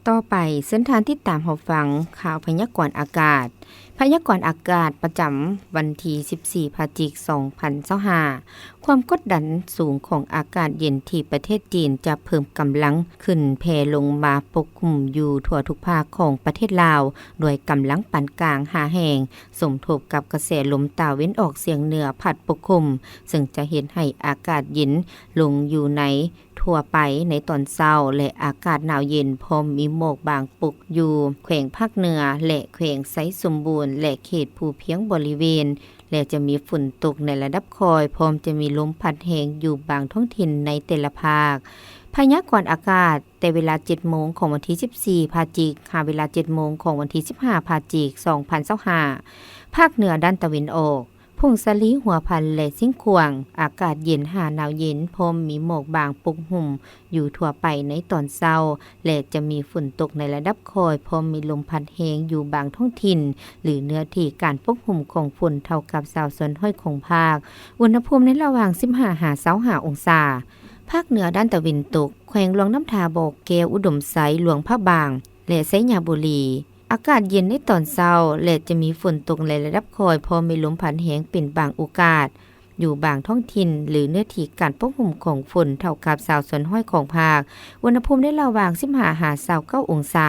ຕໍ່ໄປ, ເຊີນທ່ານຕິດຕາມຮັບຟັງຂ່າວພະຍາກອນອາກາດ. ພະຍາກອນອາກາດປະຈຳວັນທີສິບສີ່ ພະຈິກ ສອງພັນຊາວຫ້າ. ຄວາມກົດດັນສູງຂອງອາກາດເຢັນທີ່ປະເທດຈີນຈະເພີ່ມກຳລັງຂຶ້ນແຜ່ລົງມາປົກຄຸມຢູ່ທົ່ວທຸກພາກຂອງປະເທດລາວ ດ້ວຍກຳລັງປານກາງຫາແຮງ, ສົມທົບກັບກະແສລົມຕາເວັນອອກສຽງເໜືອພັດປົກຄຸມ, ເຊິ່ງຈະເຮັດໃຫ້ອາກາດເຢັນລົງຢູ່ໃນ ທົ່ວໄປໃນຕອນເຊົ້າ ແລະ ອາກາດໜາວເຢັນ ພ້ອມມີໝອກບາງປົກຢູ່ແຂວງພາກເໜືອ ແລະ ແຂວງໄຊສົມບູນ ແລະ ເຂດພູພຽງບໍລິເວນ ແລະ ຈະມີຝົນຕົກໃນລະດັບຄ່ອຍ ພ້ອມຈະມີລົມພັດແຮງຢູ່ບາງທ້ອງຖິ່ນໃນແຕ່ລະພາກ. ພະຍາກອນອາກາດ ແຕ່ເວລາເຈັດໂມງຂອງວັນທີສິບສີ່ ພະຈິກ ຫາເວລາເຈັດໂມງຂອງວັນທີສິບຫ້າ ພະຈິກ ສອງພັນຊາວຫ້າ. ພາກເໜືອດ້ານຕາເວັນອອກ, ຜົ້ງສາລີ, ຫົວພັນ ແລະ ຊຽງຂວາງ, ອາກາດເຢັນຫາໜາວເຢັນ ພ້ອມມີໝອກບາງປົກຫຸ້ມຢູ່ທົ່ວໄປໃນຕອນເຊົ້າ ແລະ ຈະມີຝົນຕົກໃນລະດັບຄ່ອຍ ພ້ອມມີລົມພັດແຮງຢູ່ບາງທ້ອງຖິ່ນ ຫຼື ເນື້ອທີ່ການປົກຫຸ້ມຂອງຝົນເທົ່າກັບຊາວສ່ວນຮ້ອຍຂອງພາກ. ອຸນຫະພູມໃນລະຫວ່າງສິບຫ້າ ຫາ ຊາວຫ້າ ອົງສາ. ພາກເໜືອດ້ານຕາເວັນຕົກ, ແຂວງຫຼວງນ້ຳທາ, ບໍ່ແກ້ວ, ອຸດົມໄຊ, ຫຼວງພະບາງ ແລະ ໄຊຍະບູລີ. ອາກາດເຢັນໃນຕອນເຊົ້າ ແລະ ຈະມີຝົນຕົກໃນລະດັບຄ່ອຍ ພ້ອມມີລົມພັດແຮງເປັນບາງໂອກາດ ຢູ່ບາງທ້ອງຖິ່ນ ຫຼື ເນື້ອທີ່ການປົກຫຸ້ມຂອງຝົນເທົ່າກັບຊາວສ່ວນຮ້ອຍຂອງພາກ. ອຸນຫະພູມໃນລະຫວ່າງສິບຫ້າ ຫາ ຊາວເກົ້າ ອົງສາ.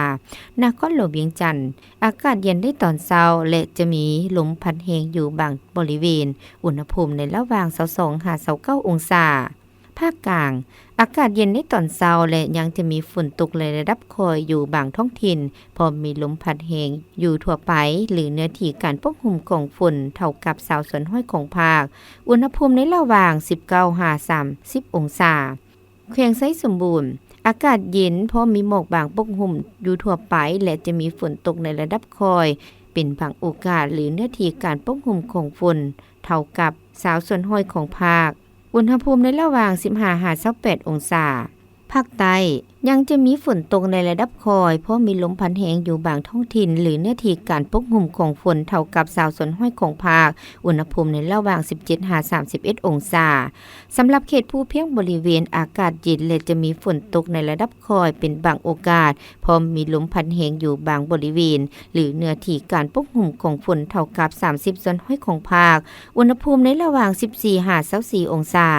ນະຄອນຫຼວງວຽງຈັນ, ອາກາດເຢັນໃນຕອນເຊົ້າ ແລະ ຈະມີລົມພັດແຮງຢູ່ບາງບໍລິເວນ. ອຸນຫະພູມໃນລະຫວ່າງຊາວສອງ ຫາ ຊາວເກົ້າ ອົງສາ. ພາກກາງ, ອາກາດເຢັນໃນຕອນເຊົ້າ ແລະ ຍັງຈະມີຝົນຕົກໃນລະດັບຄ່ອຍຢູ່ບາງທ້ອງຖິ່ນ, ພ້ອມມີລົມພັດແຮງຢູ່ທົ່ວໄປ ຫຼື ເນື້ອທີ່ການປົກຫຸ້ມຂອງຝົນເທົ່າກັບຊາວສ່ວນຮ້ອຍຂອງພາກ. ອຸນຫະພູມໃນລະຫວ່າງສິບເກົ້າ ຫາ ສາມສິບ ອົງສາ. ແຂວງໄຊສົມບູນ, ອາກາດເຢັນ ພ້ອມມີໝອກບາງປົກຫຸ້ມຢູ່ທົ່ວໄປ ແລະ ຈະມີຝົນຕົກໃນລະດັບຄ່ອຍເປັນບາງໂອກາດ ຫຼື ເນື້ອທີ່ການປົກຫຸ້ມຂອງຝົນເທົ່າກັບຊາວສ່ວນຮ້ອຍຂອງພາກ. ອຸນຫະພູມໃນລະຫວ່າງສິບຫ້າ ຫາ ຊາວແປດ ອົງສາ. ພາກໃຕ້, ຍັງຈະມີຝົນຕົກໃນລະດັບຄ່ອຍ, ພ້ອມມີລົມພັດແຮງຢູ່ບາງທ້ອງຖິ່ນ ຫຼື ເນື້ອທີ່ການປົກຫຸ້ມຂອງຝົນເທົ່າກັບຊາວສ່ວນຮ້ອຍຂອງພາກ. ອຸນຫະພູມໃນລະຫວ່າງສິບເຈັດ ຫາ ສາມສິບເອັດ ອົງສາ. ສຳລັບເຂດພູພຽງບໍລິເວນ, ອາກາດເຢັນ ແລະ ຈະມີຝົນຕົກໃນລະດັບຄ່ອຍເປັນບາງໂອກາດ, ພ້ອມມີລົມພັດແຮງຢູ່ບາງບໍລິເວນ ຫຼື ເນື້ອທີ່ການປົກຫຸ້ມຂອງຝົນເທົ່າກັບສາມສິບສ່ວນຮ້ອຍຂອງພາກ. ອຸນຫະພູມໃນລະຫວ່າງສິບສີ່ ຫາ ຊາວສີ່ ອົງສາ.